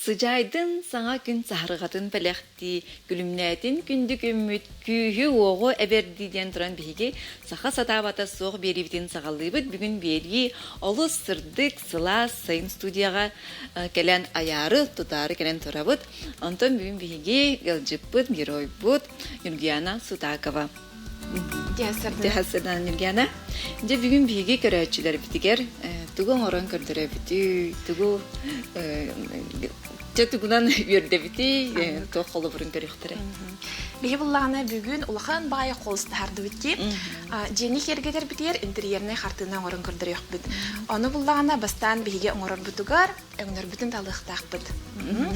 Сыдьаайдын саҥа күн саһарҕатын бэлэхтии, күлүмнээтин күндү күммүт, күүһү-уоҕу эбэрдии диэн туран биһиги саха сатаабата суох биэриибитин саҕалыыбыт. Бүгүн биэрии олус сырдык, сылаас сайын студияҕа кэлэн айаары, тутаары кэлэн турабыт. Онтон бүгүн биһиги ыалдьыппыт, геройбут Ньургуяна Сутакова. Дьаһасырдан Ньургуяна. Дьэ бүгүн биһиги көрөөччүлэрбитигэр тугу оҥорон көрдөрөбүтүй, тугу дьэ тугунан үөрдэбитий, туох холобурун көрүөхтэрэ. Биһи буллаҕына бүгүн улахан баайы холустаһардыбыт ки дьиэни киэргэтэрбитигэр интерьернэй хартыына оҥорон көрдөрүөхпүт. Ону буллаҕына бастаан биһиги оҥорорбутугар өҥнөрбүтүн талыахтаахпыт.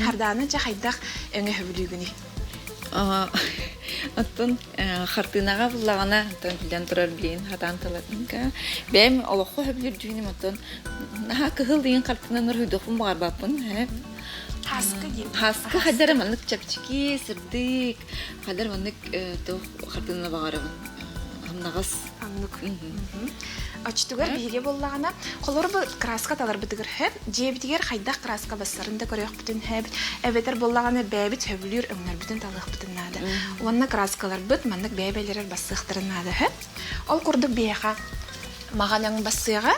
Хардааны дьэ хайдах өҥө сөбүлүүгүнүй? Оттон хартыынаҕа буллаҕына, оттон биллэн турар билигин хатаан таларга бэйэм олоххо сөбүлүүр дьүһүнүм оттон наһаа кыһыл диэн хартыынаны уруһуйдуохпун баҕарбаппын. Хаска диэн. Хаска хайдара маннык чэпчэки, сырдык, хайдара маннык туох хартыынаны баҕарабын. Хамнаҕас. Оннук. Оччотугар биһиги буоллаҕына, холобур бу краска таларбытыгар сөп, дьиэбитигэр хайдах краска бассарын да көрүөхпүтүн сөп, эбэтэр буоллаҕына бэйэбит сөбүлүүр өҥнөрбүтүн талыахпытын наада. Уонна краскаларбыт маннык бэйэ-бэйэлэрэр бассыахтарын наада сөп. Ол курдук биһиэхэ маҕан өҥ бассыаҕа,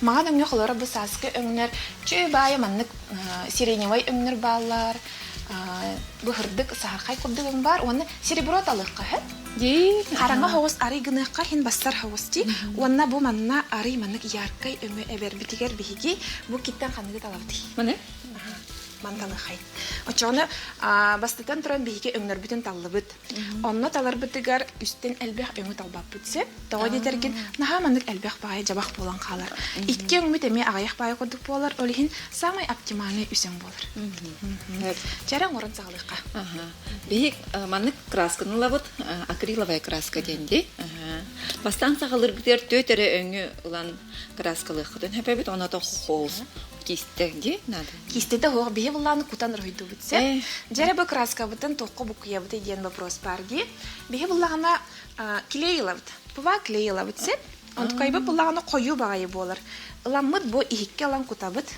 Маҕан өҥҥө холоро бу сааскы өҥнөр чү баайы маннык сиреневай өҥнөр бааллар, бу һырдык саһархай курдук өҥ баар уонна серебро талыахха сөп. Хараҥа соҕус арый гыныахха иһин бассар соҕус дии. Уонна бу манна арый маннык яркай өҥү эбэрбитигэр биһиги бу киттэн ханныгы талабытый? Маны? Манталыхай. Оччоҕуна бастатан туран биһиги өҥнөрбүтүн таллыбыт. Онно таларбытыгар үстэн элбэх өҥү талбаппыт сөп. Тоҕо диэтэргин, наһаа маннык элбэх баайы дьабах буолан хаалар. Икки өҥмүт эмиэ аҕыйах баайы курдук буолар, ол иһин саамай оптимальный үс өҥ буолар. Чэрэ оҥорон саҕалыахха. Биһи маннык красканы ылабыт, акриловая краска диэн дии. Бастаан саҕалыырбытыгар түөрт эрэ өҥү ылан краскалыаххытын сөп эбит, онно холс киистэ дии надо. Киистэтэ суох биһи былааны кутан уруһуйдубут сөп. Дьэрэ бу краскабытын туохха буккуйабытый диэн вопрос баар дии. Биһи буллаҕына клей ылабыт. Пыва клей ылабыт сөп. Онтукайбыт буллаҕына хойуу баҕайы буолар. Ыламмыт бу иһиккэ ылан кутабыт.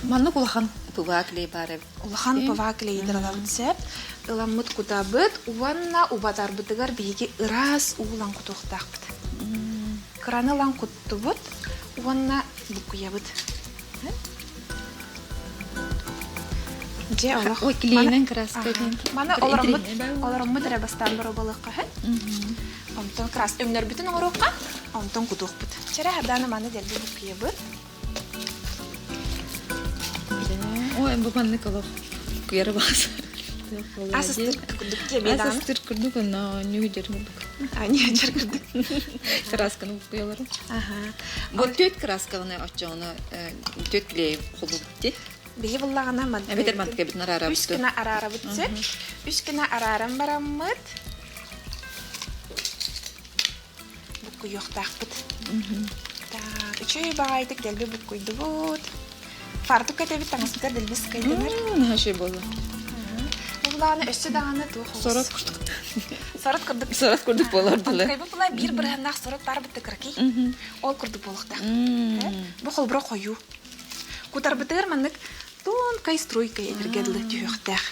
Маннык улахан пыва клей баар эбит. Улахан пыва клейдер ылабыт сөп. Ыламмыт кутабыт уонна убатарбытыгар биһиги ыраас уу ылан кутуохтаахпыт. Кыраны ылан куттубут уонна буккуйабыт. Дьэ олох Ой, клейинэн краска диэн. Маны олороммут олороммут эрэ бастаан боруобалыахха сөп. Онтон крас өҥнөрбүтүн оҥоруохха, онтон кутуохпут. Чэрэ хардааны маны дэлби буккуйабыт. Ой, бу маннык олох куйара баас. Ас ыстыр курдук диэбиэ Ас ыстыр курдук онно ньүгүдэр курдук. Ньүгүдэр курдук. Красканы буккуйалар. Бу түөт красканы оччоҕуна түөт клей холубут Биһи буллаҕына Эбэтэр мантыкабытын араарабыт. Үс гына араарабыт сөп. Үс гына арааран бараммыт буккуйуохтаахпыт. Так, үчүгэй баҕайытык дэлби буккуйдубут. Фартук кэтэбит таҥаспытыгар дэлби сыкайданар. Наһаа үчүгэй буолла. Буллаҕына өссө даҕаны туох Сорот курдук. Сорот курдук. Сорот курдук буолар дылы. Кайбы була биир бырыһаннаах сорот баар бытта кыракий. Ол курдук буолуохтаах. Бу холбура хойуу. Кутарбытыгар маннык тонкай струйкай этэргэ дылы түһүөхтээх.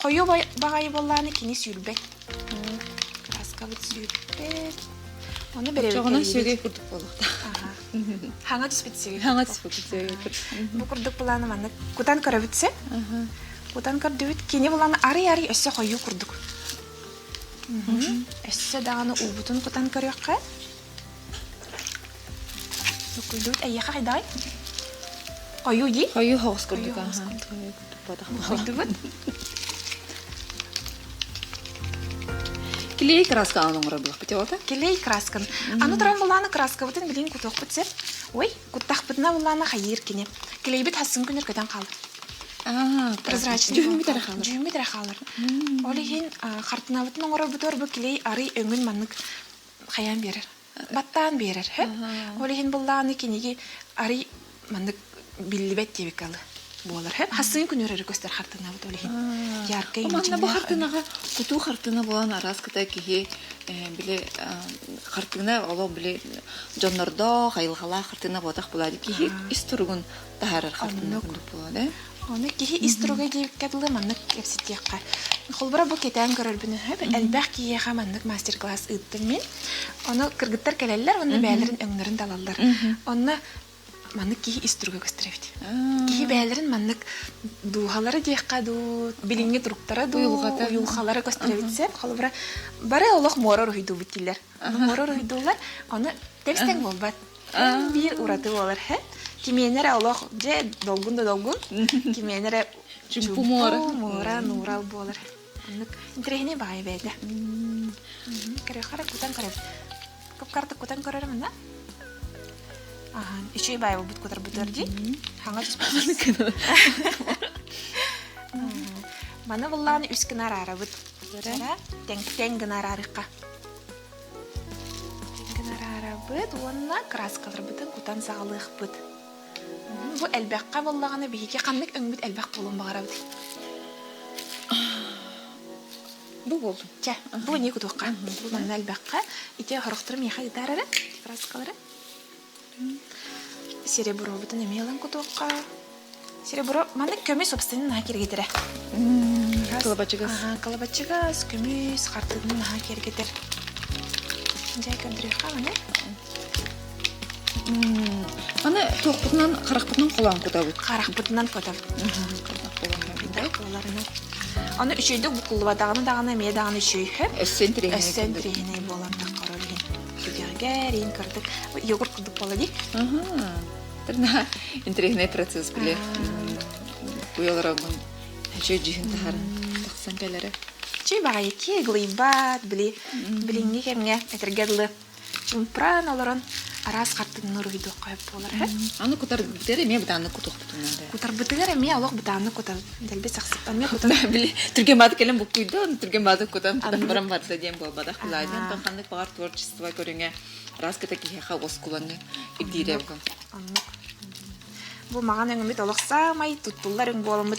Хойуу баҕайы буоллаҕына кини сүүрбэт. Краскабыт сүүрбэт. Ону Оччоҕуна сүөгэй курдук буолуохтаах. Хаҥа түспүт сүөгэй. Хаҥа түспүт сүөгэй курдук. Бу курдук былааны маннык кутан көрөбүт сөп. Кутан көрдүбүт. Кини былааны арый-арый өссө хойуу курдук. Өссө даҕаны уубутун кутан көрүөххэ. Буккуйдубут эйиэхэ хайдаҕый? Хойуу дии? Хойуу соҕус курдук. Буккуйдубут. Клей краскаҕын оҥорор буолуохпут оҕото? Клей красканы. Аны туран булааны краскабытын билигин кутуохпут сөп. Ой, куттахпытына булаана хайыыр кини. Клейбит хасын күнүр көтөн хаалар. Прозрачный. Дьүһүммүт эрэ хаалар. Дьүһүммүт эрэ хаалар. Ол иһин хартыынабытын оҥорорбутугар бу клей арый өҥүн маннык хайаан биэрэр. Баттаан биэрэр. Ол иһин буллааны киниги арый маннык биллибэт диэбиккэ алы. буолар. Хэп хассыын күнүр эрэ көстөр хартыынабыт ол иһин. Яркай Манна бу хартыынаҕа кутуу хартыына буолан араас кытай киһи били хартыына олох били дьоннордоох айылҕалаах хартыына буотах буолар киһи ис туругун таһаарар хартыына курдук буолар э Ону киһи ис туруга диэбиккэ дылы маннык кэпсэтиэххэ. Холобура бу кэтээн көрөрбүн үһү элбэх киһиэхэ маннык мастер-класс ыыттым мин. Ону кыргыттар кэлэллэр уонна бэйэлэрин өҥнөрүн талаллар. Онно маннык киһи ис туруга көстөр эбит. Киһи бэйэлэрин маннык дууһалара диэххэ дуу, билиҥҥи туруктара дуу, уйулҕалара көстөр эбит сеп. Холобура бары олох муора уруһуйдуубут дииллэр. Муора уруһуйдууллар, ону тэбис-тэҥ буолбат. Биир ураты буолар һэ. Кимиэнэ эрэ олох дьэ долгун да долгун, кимиэнэ эрэ чумпу муора. Муора, нуурал буолар. Оннук интэриэһинэй баҕайы бэйэтэ. Көрүөххэ эрэ кутан көрөбүт. Кып-картык кутан көрөрүм мына. Ахан, үчүгэй баай буолбут кутарбытыгар дии. Хаҥа түспүт. Маны буллаан үс гына араарабыт. Тэҥ-тэҥ гына араарыахха. Генерарабыт уонна краскаларбытын кутан саҕалыахпыт. Бу элбэххэ буоллаҕына биһиги ханнык өҥмүт элбэх буолуон баҕарабыт? Бу буоллун. Чэ, бу не кутуохха. Бу манна элбэххэ. Ити хорохтору миэхэ ыытаар эрэ, краскалары. Серебробутун эмиэ ылан кутуохха. Серебро маннык көмүс собственный наһаа киэргэтэрэ. Кылабачыгас. Кылабачыгас, көмүс, хартыынын наһаа киэргэтэр. Дьэ, көрдөрүөххэ маны. Аны туохпутунан харахпытынан холоон кутабыт. Харахпытынан кутабыт. Буоларынан. Аны үчүгэйдик букуллубатаҕына даҕаны эмиэ даҕаны үчүгэй. Өссө интэриэһинэй. Өссө интэриэһинэй буолан таххар иһин. Түгэҕигэр иин кырдык йогурт курдук буола дии. Интэриэһинэй процесс били уйаларабын үчүгэй дьүһүн таһарын тахсан кэлэрэ. Чүй баҕайы киэглыйбат били билиҥҥи кэмҥэ этэргэ дылы чумпраан олорон араас хартыынаны уруһуйдуохха сөп буолар һэ. Аны кутарбытыгар эмиэ бытааннык кутуохпутун наада. Кутарбытыгар эмиэ олох бытааннык кутабыт. Дэлби сахсыттан эмиэ кутан. Били түргэн бааты кэлэн буккуйда, түргэн бааты кутан кутан баран барда диэн буолбатах. Былаадьан ханнык баҕар творчество көрүҥэ Раската киһиэхэ уоскуланы ирдиирэ бука. Оннук. Бу маҕан өҥүмүт олох саамай туттуллар өҥ буоламмыт.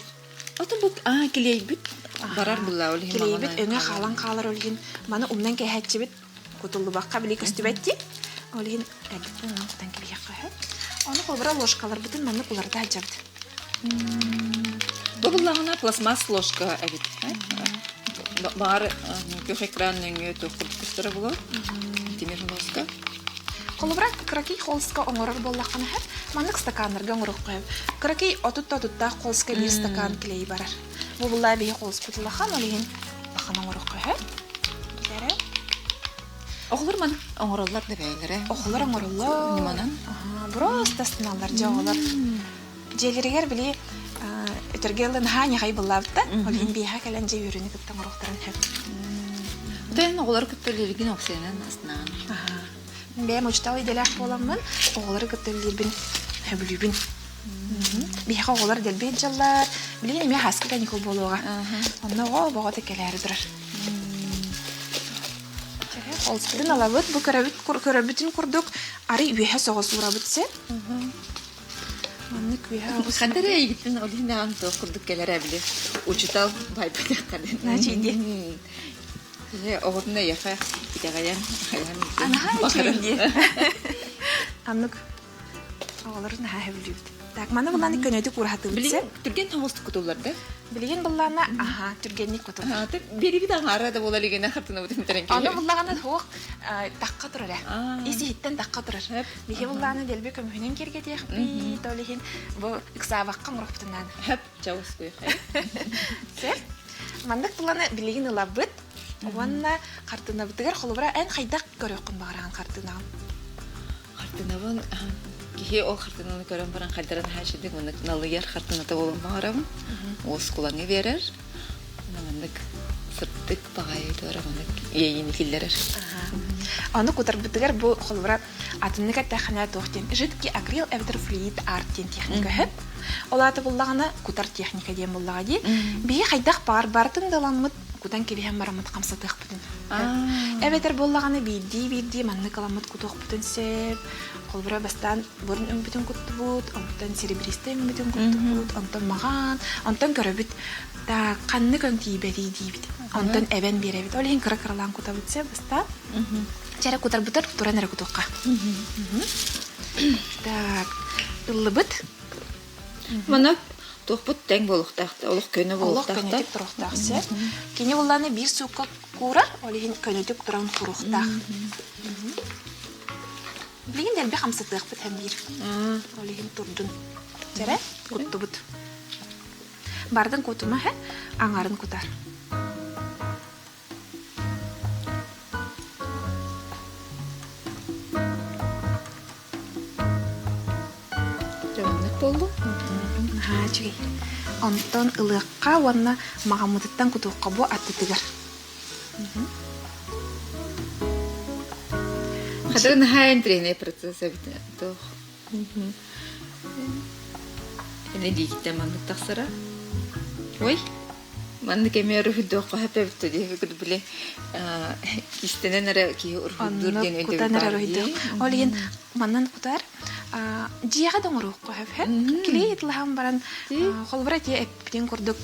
Отон бу аа килиэйбит барар булла ол иһин Килиэйбит өҥө хаалан хаалар ол иһин маны умнан кэһээччибит кутуллубакка били көстүбэт дии. Ол иһин эрдэттэн онон кутан кэбиһиэххэ сөп. Ону холобура ложкаларбытын маннык уларыта сылдьабыт. Бу буллаҕына пластмасс ложка эбит. Баҕар күөх экран нөҥүө туох курдук көстөрө буолуо. Тимир холуоска. Холобура, кыракый холска оҥорор буоллаххына сөп, маннык стаканнарга оҥоруохха сөп. Кыракый отут отуттаах холска биир стакан клей барар. Бу буллаа биһи холспут улахан, ол иһин улахан оҥоруохха сөп. Билэрэ. Оҕолор маны оҥороллор да бэйэлэрэ. Оҕолор оҥороллор. Ньыманан. Просто астыналлар дьэ оҕолор. Дьиэлэригэр били өтөргө ылан наһаа ньаҕай буллаабыттар. Ол иһин биэһэ кэлэн дьэ үөрүүнү кытта оҥоруохтарын сөп. Бүтэн оҕолору кытта үлэлииргин оксиянан астынаҕын. Бэйэм учуутал идэлээх буоламмын, оҕолору кытта үлэлиирбин сөбүлүүбүн. Биһиэхэ оҕолор дэлби сылдьаллар. Билигин эмиэ хааска каникул буолуоҕа. Онно оҕо оҕото кэлээри турар. Холспутун алабыт, бу көрөбүт, көрөбүтүн курдук арый үөһэ соҕус уурабыт син. Маннык үөһэ оҕус. Ханна эрэ эйигиттэн ол иһин аан туох курдук кэлэрэ били учуутал байбатаххын. Значит, Оҕотун эйиэхэ итэҕэйэн хайаан Анаһаа үчүгэй дии. Аннык Оҕолору наһаа сөбүлүүбүт. Так, маны былааны көнөтүк ураһатыбыт Билигин түргэн соҕустук кутуллар да? Билигин былаана аха түргэнник кутуллар. Биэрибит аҥаара да буола илигинэ хартынабытын бүтэрэн Аны буллаҕына суох тахха турар ээ. Ис иһиттэн тахха турар. Биһи буллааны дэлби көмүһүнэн киэргэтиэхпит, ол иһин бу ыксаабакка оҥоруохпутун наада. Хөп, чаускуй. Сөп. Маннык быланы билигин ылабыт. Уонна хартыынабытыгар холобура эн хайдах көрүөххүн баҕараҕын хартыынаҕын? Хартыынабын киһи ол хартыынаны көрөн баран хайдарын хаачыдык маннык налыйар хартыыната буолан баҕарабын. Уоскулаҥы биэрэр. Маннык сырдык баҕайы туора маннык иэйиини киллэрэр. Ону кутарбытыгар бу холобура атыннык эттэххинэ туох диэн жидкий акрил эбэтэр флюид арт диэн техника үһү. Ол аата буллаҕына кутар техника диэн буллаҕа дии. Биһи хайдах баар барытын да ыламмыт. кутан кэбиһэн бараммыт хамсатыахпытын сөп. Эбэтэр буоллаҕына биирдии-биирдии маннык ыламмыт кутуохпутун сөп. Холобура бастаан бурун өҥбүтүн куттубут, онтон серебристэй өҥбүтүн куттубут, онтон маҕан, онтон көрөбүт так ханнык өҥ тиийбэтий диибит. Онтон эбэн биэрэбит. Ол иһин кыра-кыралаан кутабыт сөп бастаан. Чэ эрэ кутарбытар туран эрэ кутуохха. Так, ыллыбыт. Мана туохпут тэҥ буолуохтаах, олох көнө Олох буолуохтаах да. көнөтүк туруохтаах сөп. Кини буллааны биир суукка куурар, ол иһин көнөтүк туран кууруохтаах. Билигин дэлби хамсатыахпыт һэн биир. Ол иһин турдун. Чэрэ, куттубут. Бардын кутума һэ, аҥарын кутар. Дьоһуннук буоллу. Наһаа үчүгэй. Онтон ылыахха уонна маҕаммытыттан кутуохха бу аттытыгар. Хата наһаа интэриэһинэй процесс эбит. Туох Эне диикиттэн маннык тахсара. Ой, Маннык эмиэ уруһуйдуохха сөп эбит диэки били кистэнэн эрэ киһи уруһуйдуур Оннук диэн өйдөбүл кутан эрэ баар уруһуйдуох. дии. Ол иһин манан кутар дьиэҕэ да оҥоруохха сөп һэ. Клей ытылаһан баран холобура ити эппитин курдук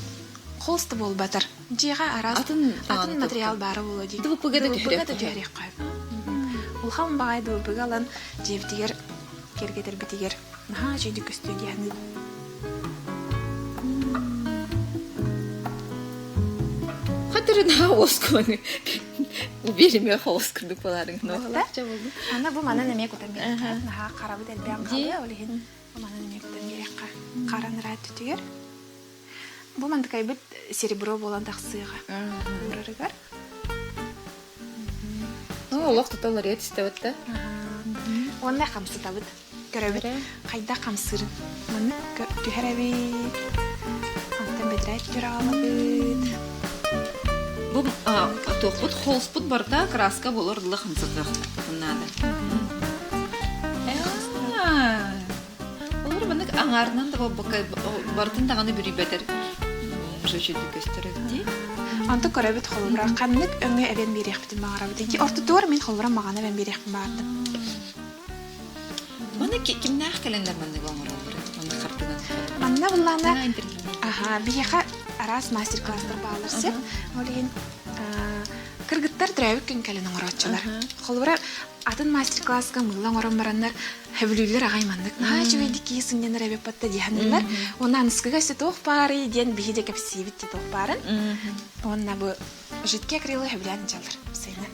холст буолбатар. Дьиэҕэ араас Атын атын материал баара буолуо дии. ДВП-га да ДВП-га да түһэриэххэ сөп. түһэриэххэ сөп. Улахан баҕайы ДВП-га ылан дьиэбитигэр киэргэтэрбитигэр Наһаа үчүгэйдик көстүө дии саныыбын. Хатырына уоскуону биэримиэ хоҕус курдук буолаарыҥ. Аны бу манан эмиэ кутан биэриэххэ. Наһаа харабыт элбээн хаалыа, ол иһин бу манан эмиэ кутан биэриэххэ. Харан ыраат түтүгэр. Бу мантыкайбыт серебро буолан тахсыаҕа. Урарыгар. Олох туталлар истэбит да. Уонна хамсытабыт. Көрөбүт хайдах хамсыырын. Маннык түһэрэбит. Онтон бэдэрээт түһэрэ аҕалабыт. Бу туохпут холспут барыта краска буолар дылы хамсатыах наада. Олор маннык аҥаарынан да буолбакка барытын даҕаны бүрүйбэтэр үчүгэй көстөр эбит дии. Онтон көрөбүт холобура ханнык өҥө эбэн биэриэхпитин баҕарабыт. Ити ортотугар мин холобура маҕаны эбэн биэриэхпин баҕардым. Маны кимнээх кэлэннэр маннык оҥороллор? Маннык хартыынан. Манна буллаана аха биһиэхэ араас мастер-класстар бааллар сеп. Ол иһин кыргыттар төрөөбүт күн кэлэн оҥорооччулар. Холобура атын мастер-класска мыыла оҥорон бараннар хөбүлүүллэр аҕай маннык наһаа үчүгэйдик киһи сынньанар эбиппатта диэханыллар. Уонна аныскыга өссө туох баарый диэн биһи де кэпсиибит де туох баарын. Уонна бу жидкий акрилы хөбүлээн дьаллар сайына.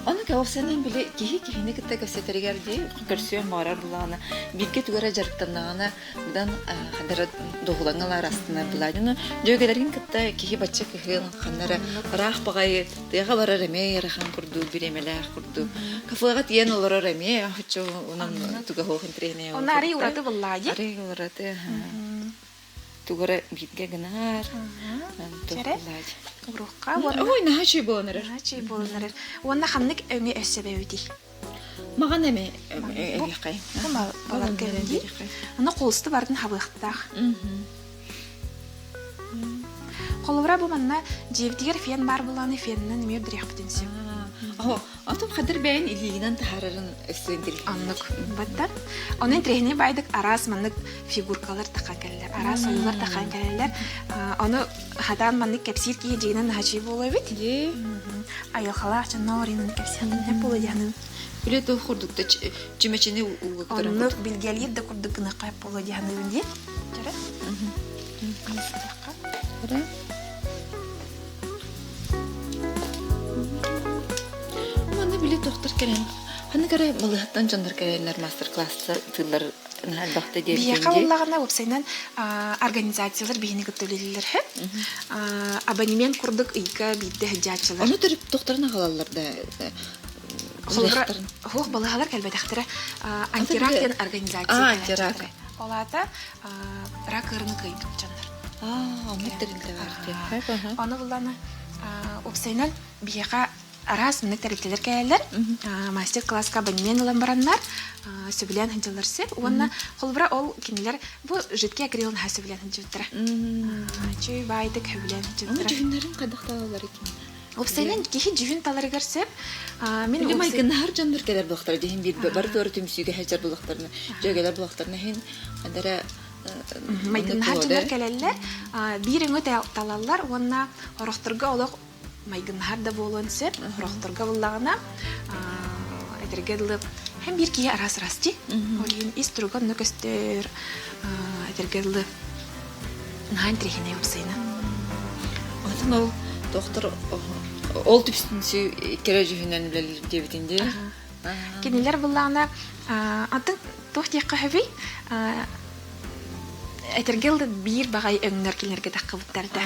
Ону кэпсэнэн били киһи киһини кытта кэпсэтэригэр дии көрсүөн баҕарар булаҕына бииргэ тугу эрэ дьарыктаннаҕына быдан ханна эрэ дуоһулаҥҥа астынар былаан. Ону дьүөгэлэрин кытта киһи бачча кыһын ханна эрэ ыраах баҕайы тыаҕа барар эмиэ ыарахан курдук бириэмэлээх курдук кафеҕа тиийэн олорор эмиэ оччо онон туга суох интэриэһинэй Онно арый ураты буллаа дии. Арый ураты тугу эрэ бииргэ гынар. Чэрэ. Уруохха уонна Ой, наһаа үчүгэй буолан эрэр. Наһаа үчүгэй буолан эрэр. Уонна ханнык өҥө өссө бэйэбитий? Маҕан эми эбиэхэй. Бу баларга дии. Аны холусту бардын хабыахтаах. Холобура бу манна дьиэбитигэр фен баар буолааны фенинэн эмиэ үрдүрүөхпүтүн сөп. Онтон хадыр бэйэн илиигинэн таһаарарын өссө интэриэһинэй. Оннук баттар. Онон интэриэһинэй баайдык араас маннык фигуркалар тахан кэлэллэр, араас ойуулар тахан кэлэллэр. Ону хатаан маннык кэпсиир киһи дьиҥинэн наһачыы буолуо эбит. Айылҕалаах дьонноор инэн кэпсиэхтэн буолуо диэхинэн. Биле туох курдук да чүмэчини ууга кытаран Оннук билгэлиир да курдук гыныахха буолуо диэхинэн дии. Дьөрө. Манна били тохтор кэлэн ханнык эрэ балыыһаттан дьоннор кэлэллэр мастер-класса тыыллар элбэхтэ диэбитин Биһиэхэ буоллаҕына уопсайынан организациялар биһини кытта үлэлииллэр һэ. Абонемент курдук ыйга биирдэ сылдьааччылар. Ону төрүт тохторун аҕалаллар да Холобура, хуох балыыһалар кэлбэтэхтэрэ. Антирак диэн организация антирак. Ол аата рак ыарыыны кыайбыт дьоннор. Аа, оннук тэрилтэ баар Ону буллаана уопсайынан биһиэхэ. Араас маннык тэрилтэлэр кэлэллэр. Мастер-класска абонемент ылан бараннар сөбүлээн сылдьаллар сөп. Уонна холобура ол кинилэр бу жидкий акрил наһаа сөбүлээн сылдьыбыттара. Чүй баайдык сөбүлээн Оны сылдьыбыттара. дьүһүннэрин хайдах талаллар экен? Уопсайынан киһи дьүһүн таларыгар сөп. Мин Били уопсай майгыннаһар дьоннор кэлэр буолахтара дьиһин биир бары туора түмсүүгэ сылдьар буолахтарына, дьүөгэлэр буолахтарына иһин хандара оннук майгыннаһар буолуо дьоннор кэлэллэр. Биир өҥү талаллар уонна орохторго олох майгыннаһар да буолуон сөп. Орохторго буллаҕына этэргэ дылы һэм биир киһи араас араас дии. Ол иһин ис туруга онно көстөр этэргэ дылы наһаа интэриэһинэй уопсайынан. Онтон ол доктор ол түпсүнсү кэрэ дьүһүнэн үлэлиир диэбитин дии. Кинилэр буллаҕына атын туох диэххэ сөбүй? Этэргэ дылы биир баҕай өҥнөр кинилэргэ таххыбыттар да.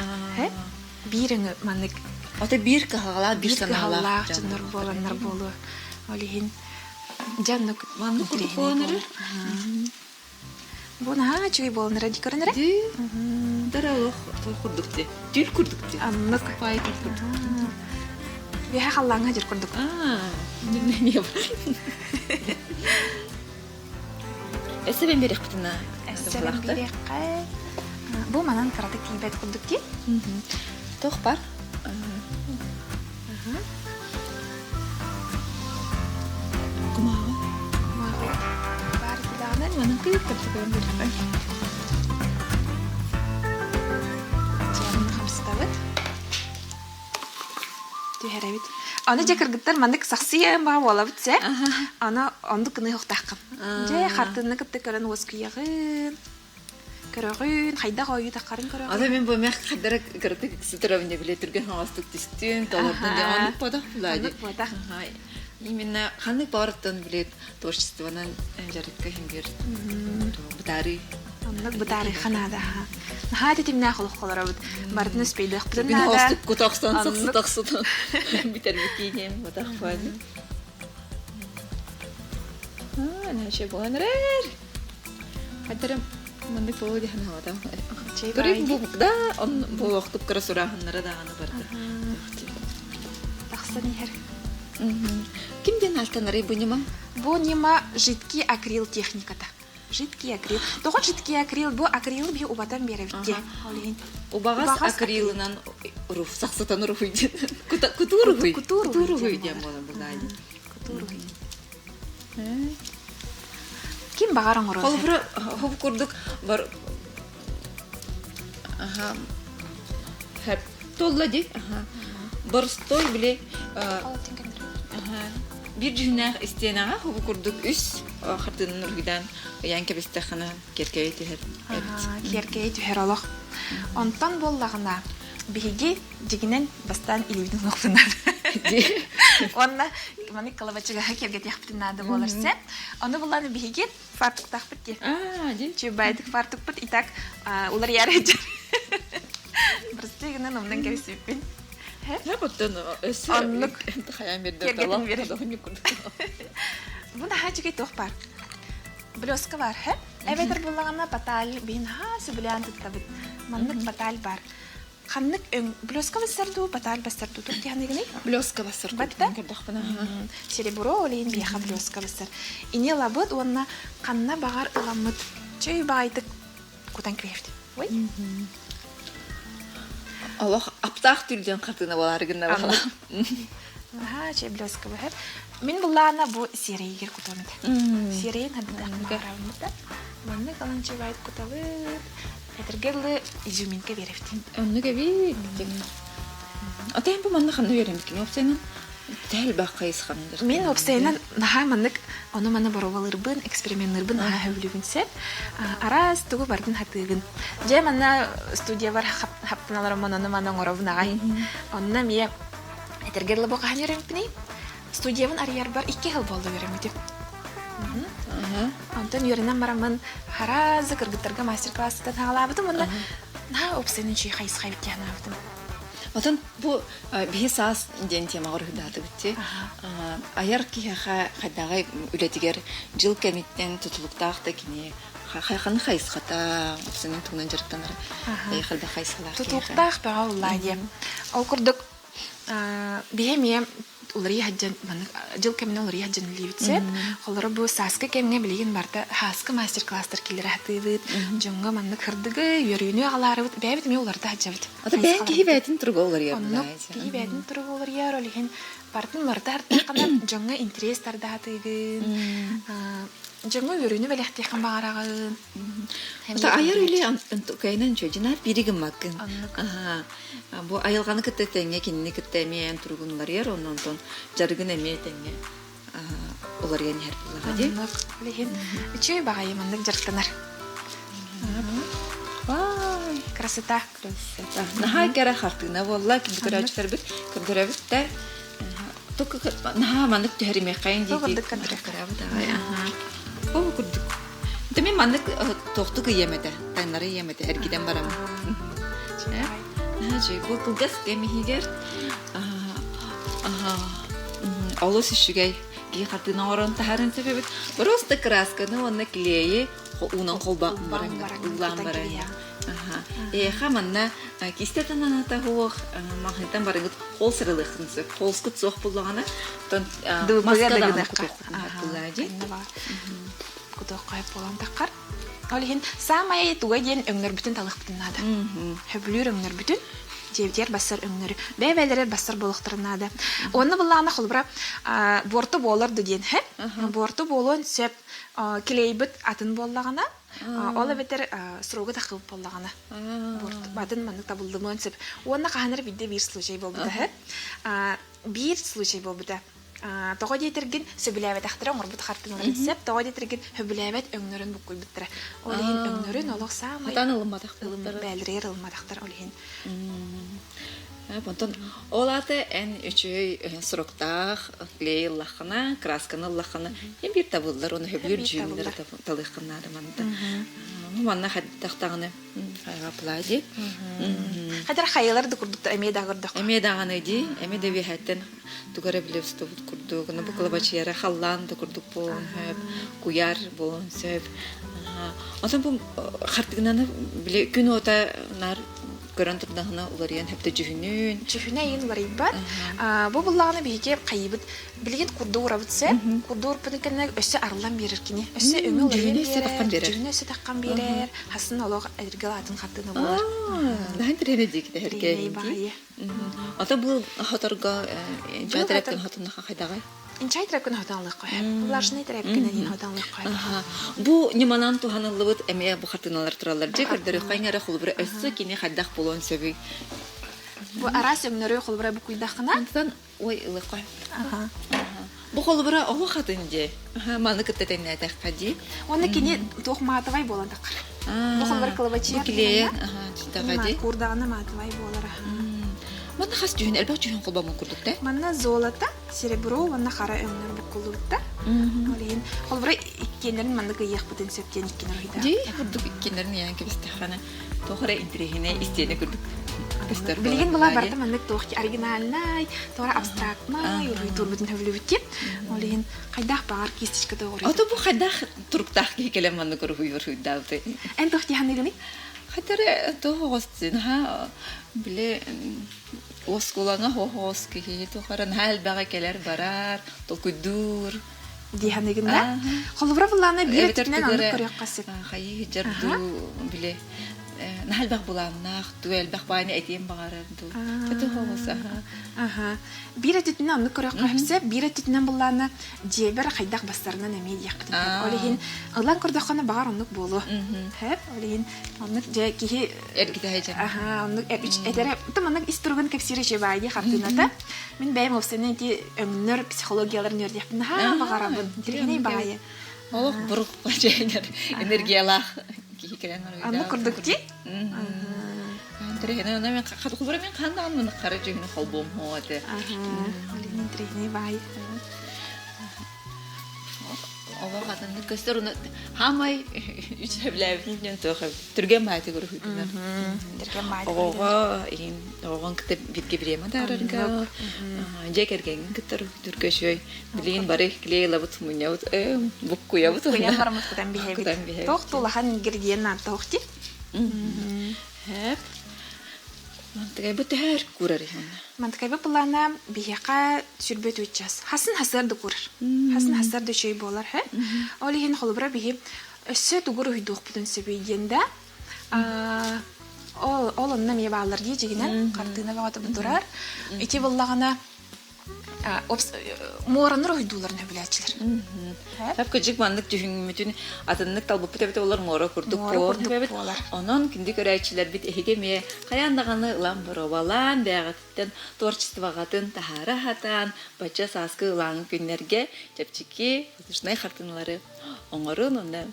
Биир өҥү маннык Ата биир кыһалҕалаах, биир биир санаалаах кыһаллаах дьон дьоннор буоллахтара буоланнар дии. буолуо. Ол иһин дьэ оннук Маннык курдук интэриэһинэй буолан буолар. эрэр. Бу наһаа үчүгэй буолан эрэ дии көрөн эрэ. Дии, дара олох курдук дии. Түүл курдук дии. Аннык. Пай түүл курдук. Үөһэ халлааҥҥа дьир курдук. Аа, не Эссе бен берехпитина. Эссе бен бириэххэ. Бу манан кыратык тиийбэт курдук дии. Туох бар? Кумааҕы. Кумааҕы баар даҕаны. Манан кыйып кыртыкыран береххэ. Дьиэҕин хапсытабыт. Түһэрэбит. Аны дьэ кыргыттар маннык сахсыйа баа буолабыт сэ. Аны оннук гына уохтааххын. Дьэ хартыынны кытта көрөн уоскуйаҕын. Көрөҕүн, хайдах ойуу таххарын Ата көрөҕүн. мен бу мэх хадара кырытык сытырабын биле түргэн хаҥастык түстүн, толордун дьэ оннук бодох булади. Оннук буотах. Именно ханнык баарыттан билет творчествонан дьарыкка хингер бытаарыы. Оннук бытаарыйха наада. Наһаа тэтимнээх олоххолоробут. Барытын өспөйдөхпүтүн Күн наада. хоостук кутахсан Оннук. сахсы бүтэрбитии диэн бодох буолли. Аа, наше буолан эрэр. Хайдарым маннык буолуо диэн хаалатам. Чэй Көрүм баай бу да он буолуохтук кыра сурааһыннара даҕаны барда. Тахсан иһэр. Ким диэн алтанарый бу ньыма? Бу ньыма жидкий акрил техниката. Жидкий акрил. Тоҕо жидкий акрил? Бу акрилы биһи убатан биэрэбит диэ. Ол иһин. Убаҕас акрилынан руф сахсытан уруһуй диэн. Кутууруһуй. Кутууруһуй диэн буолан булаайы. Кутууруһуй. Ким баҕар оҥоруон сөп. Холобура, хоп курдук бар аха хэп толла ди аха боростой били биир дьүһүнээх истиэнэҕэ хобу курдук үс хартыынын уруһуйдаан ыйаан кэбистэххинэ киэркэйи түһэр эбит. Киэркэйи түһэр олох. Онтон буоллаҕына биһиги дьигинэн бастаан илиибитин уҥуохпутун наада. Уонна маны кылабачыгаһы киэргэтиэхпитин наада буолар сэ. Ону булан биһиги фартуктаахпыт дии. Чубайдык фартукпут и так уларыйар сылдьар. Прости гынан умнан кэбиспиппин. Оттон өссө Оннук хайаан биэрдэ киэргэтин биэрэр. Бу наһаа үчүгэй туох баар. Блеска бар, хэ? Эбэтэр буллаҕына баталь биһин наһаа сөбүлээн туттабыт. Маннык баталь бар. Ханнык өҥ блеска бассар дуу, баталь бассар дуу туох диэханыгыный? Блеска бассар Батта? көрдөхпүнэ. Серебро ол иһин биһиэхэ блеска бассар. Ини ылабыт уонна ханна баҕар ыламмыт чөй баайдык кутан кэбиһэбит. Ой. Олох аптаах түрдэн хартыына буолаары гынна баҕала. Наһаа чэй блеска быһар. Мин буллаана бу сиэрэйигэр кутуом этэ. Сиэрэйин хардыдаах баҕарабын да. Маннык алан чэй баайдык кутабыт. Этэргэ дылы изюминка биэрэбит. Оннук эбит. Ата бу манна ханна үөрэммиккин уопсайынан элбэх хайысханнар. Мин уопсайынан наһаа маннык ону-маны боруобалыырбын, эксперименныырбын наһаа сөбүлүүбүн сөп. Араас тугу бардын хатыыбын. Дьэ манна студиябар хаптаналарым ону-маны оҥоробун аҕай. Онно эмиэ этэргэ дылы бу хаһан үөрэммиппиний? Студиябын арыйарбар икки сыл буолла үөрэммитим. Онтон үөрэнэн бараммын харазы кыргыттарга мастер-класстан хаалаабытым уонна наһаа уопсайынан үчүгэй хайысха эбит диэн санаабытым. Отон бу биһи саас диэн темаҕа уруһуйдаатыбыт дии. Айар киһиэхэ хайдаҕай үлэтигэр дьыл кэмиттэн тутулуктаах да кини ханнык хайысхата уопсайынан тугунан дьарыктанара хайдах хайысхалаах киһиэхэ Тутулуктаах бөҕө уллаа диэн. Ол курдук биһи эмиэ. уларыйа сылдьан маннык дьыл кэминэн уларыйа сылдьан үлэлиибит сөп. Холоро бу сааскы кэмҥэ билигин барыта сааскы мастер-класстар киллэрэ сатыыбыт. Дьоҥҥо маннык сырдыгы, үөрүүнү аҕалаарыбыт бэйэбит эмиэ уларыта сылдьабыт. Ата бэйэн киһи бэйэтин туруга уларыйар Оннук киһи бэйэтин туруга уларыйар, ол иһин барытын уларыта сырыттаххына дьоҥҥо интэриэс тарда сатыыгын, дьоҥҥо үөрүүнү бэлэхтиэххин баҕараҕын. Ата айар үлэ кайынан чөдьүнаар бири гыммаккын. Аха. Бу айылҕаны кытта тэҥҥэ кинини кытта эмиэ эн туругун уларыйар, онон онтон дьарыгын эмиэ тэҥҥэ уларыйан иһэр буоллаҕа дии. Оннук. Билигин үчүгэй баҕайы маннык дьарыктанар. Вай! Красота. Красота. Наһаа кэрэ хартыына буолла. Ким көрөөччүлэрбит көрдөрөбүт да. Только наһаа маннык түһэримиэххэйин дии Курдук көрдөрө. Көрөбүт аҕай. Ол курдук. Дэ мен маннык тохтук ыйыам этэ, таҥнары ыйыам этэ, эргитэн бараммын. Бу кылгас кэм иһигэр олус үчүгэй киһи хартыына оҥорон таһарын сөп эбит. Просто красканы уонна клейи уунан холбоон баран уулаан баран. Эһиэхэ манна кистэ тананата суох маҕаһыынтан барыгыт холс ырылыаххын сөп. Холскут суох буллаҕына, оттон маска даҕаны кутуоххутун хартыллаа дии. Кутуохха буолан таххар. Ол иһин саамай туга диэн өҥнөрбүтүн талыахпытын наада. Сөбүлүүр өҥнөрбүтүн, дьиэбитигэр бассар өҥнөрү, бэйэ-бэйэлэригэр бассар буолуохтарын наада. Уонна былаана холобура буорту буолар да диэн һэ. Буорту буолуон сөп. Клейбит атын буоллаҕына, ол эбэтэр срогу таххыбыт буоллаҕына, буорту атын маннык табыллымыан сөп. Уонна хаһан эрэ биирдэ биир случай буолбута һэ. Биир случай буолбута. Тоҕо диэтэргин сөбүлээбэтэхтэрэ оҥорбут хартыыналарын сөп, тоҕо диэтэргин сөбүлээбэт өҥнөрүн буккуйбуттара. Ол иһин өҥнөрүн олох саамай Хатан ылымматах бээлэригэр ылымматахтар ол иһин. Онтон ол аата эн үчүгэй суруктаах клей ыллаххына, красканы ыллаххына, эн биир табыллар, оны сөбүлүүр дьүүннэри талыаххын наада манта. Манна хайдахтаҕына хайҕаплаа дии. Хадар хайалар да курдуктар эмиэ да көрдөх. Эмиэ даҕаны дии, эмиэ да үөһэттэн тугу эрэ билэ устубут курдук, бу кылабачыйара халлаан да курдук буолуон сөп, куйаар буолуон сөп. Онтон бу хартыынаны били күн уота наар көрөн турдаҕына уларыйан сөптө дьүһүнүн. Дьүһүнэ иин уларыйбат. Бу буллаҕына биһиги хайыбыт билигин курду урабыт сөп. Курду урпутун кэннэ өссө арыллан биэрэр кини. Өссө өҥө уларыйан биэрэр. Дьүһүнэ өссө таххан биэрэр. Хасын олох эргэл атын хартыына буолар. Наһаа интэриэһинэй диэки эргэ. Ата бу хоторго инчай тәрәпкин хотуннаха хайдаҕай? Инчай тәрәпкин хотон алыахха сөп. Влажный тәрәпкин диин хотон алыахха сөп. Бу ньыманан туһаныллыбыт эмиэ бу хартыыналар тураллар. Дьэ көрдөрүөххэ иҥэрэ холобура өссө кини хайдах буолуон сөбүй? Бу араас өҥнөрү холобура букуйдаххына. Онтон ой ылыахха. Бу холобура оҕо хатын дии. Маны кытта тэҥнээтэххэ дии. Уонна кини туох маатовай буолан таххар. Бу холобура кылабачыйар. Бу килиэйэн дии. Куурдаҕына маатовай буолар. Манна хас дьүһүн элбэх дьүһүн холбоммут курдук да? Манна золото, серебро уонна хара өҥнөр буккуллубуттар. Ол иһин холобура иккиэннэрин маннык ыйыахпытын сөп диэн иккин уруһуйдаах. Дии курдук иккиэннэрин ыйаан кэбистэххинэ туох эрэ интэриэһинэй истиэнэ курдук көстөр Билигин була барыта маннык туох оригинальнай, туора абстрактнай уруһуйдуурбутун сөбүлүүбүт Ол иһин хайдах баҕар кисточка тоҕуруй. Ото бу хайдах туруктаах киһи кэлэн маннык уруһуй уруһуйдаабытай? Эн туох дии саныыгыный? Хатары туох оҕостун ха били оскуолаҥа хоһоос киһи туох эрэ наһаа элбэҕи кэлэр барар толкуйдуур дии саныыгын да холобура былаана биир өттүнэн оннук көрүөххэ сөп хайыы дьардуу били наһаа элбэх былааннаах туу элбэх баайны этиэн баҕарар дуу аха биир өттүнэн оннук көрүөххэ сөп биир өттүнэн былаана дьиэбэр хайдах бастарынан эмиэ диэхпитин сөп. Ол иһин ылан көрдөххүнэ баҕар оннук буолуо. Сөп. Ол иһин оннук дьэ киһи эргитэ сылдьар. Аха, оннук этэрэ тым оннук ис туругун кэпсиир үчүгэй дии хартыыната. Мин бэйэм уопсайынан ити өҥнөр психологияларын үөрдиэхпин наһаа баҕарабын. Интэриэһинэй баҕайы. Олох бурук энергиялаах киһи кэлэн Оннук курдук дии. Интэриэһинэй, онно мен хатылбара мен ханнаан муну хара дьүһүнү холбуом хоот. Аха, ол иһин интэриэһинэй баҕайы. Олох атыннык көстөр уну хаамай үчэблээбитин диэн туох түргэн баайты көрүһүтүнэр. Түргэн баайты. Оҕоҕо иһин оҕоҕун кытта бирге бириэмэ таарарга дьиэ кэргэҥҥин кытта түргө үчүгэй билигин бары клейлабыт мунньабыт буккуйабыт Куйан бараммыт кутан биһэбит. Туох тулахан ингредиент наадта охти. Хэп. Мантыкайбыт төһөр куурар иһиннэ. Мантыкайбыт былаана биһиэхэ сүрбэт үччас. Хасын хасыар да куурар. Хасын хасыар да үчүгэй буолар хэ. Ол иһин холобура биһи өссө тугур уһуйдуохпутун сөбүй диэн да ол ол онно эмиэ бааллар дии дьигинэн хартыына бөҕөтө турар. Ити буллаҕына муораныр уһуйдууларын сөбүлээччилэр. Хап кыдьык маннык түһүҥмүтүн атыннык талбыппыт эбитэ болар муора курдук буолар. Онон күндү көрөөччүлэрбит эһиги эмиэ хайаан даҕаны ылан боруобалаан бэйэҕититтэн творчествоҕытын таһаара сатаан бачча сааскы ылааҥы күннэргэ чэпчэки воздушнай хартыыналары оҥорун уонна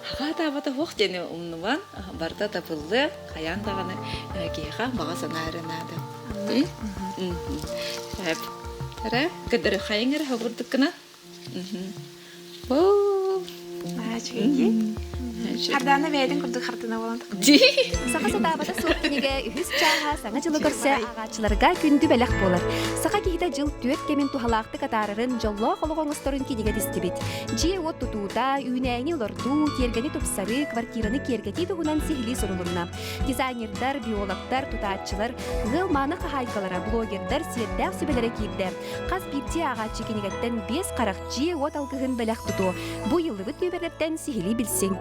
хаҕаатаабата суох диэни умнубан барыта табыллыа хайаан даҕаны киһиэхэ баҕа санаа эрэ наада. Эрэ кыдыры хайыҥ эрэ хобурдуккuna. Хардаана бэйэтин курдук хартыына буолан Саха сатаабата суох кинигэ үһүс чааһа саҥа дьылы көрсө ааҕааччыларга күндү бэлэх буолар. Саха киһитэ дьыл түөрт кэмин туһалаахтык атаарарын, дьоллоох олоҕу оҥосторун кинигэ тистибит. Дьиэ-уот тутуута, үүнээйини олордуу, тиэргэни тупсарыы, квартираны киэргэтии туһунан сиһилии сурулунна. Дизайнердар, биологтар, тутааччылар, ыал мааны хаһаайкалара, блогердар сиэрдээх сүбэлэрэ киирдэ. Хас биирдии ааҕааччы кинигэттэн биэс харах дьиэ-уот алгыһын бэлэх тутуо. Бу ыйыллыбыт нүөмэрдэртэн сиһилии билсиҥ.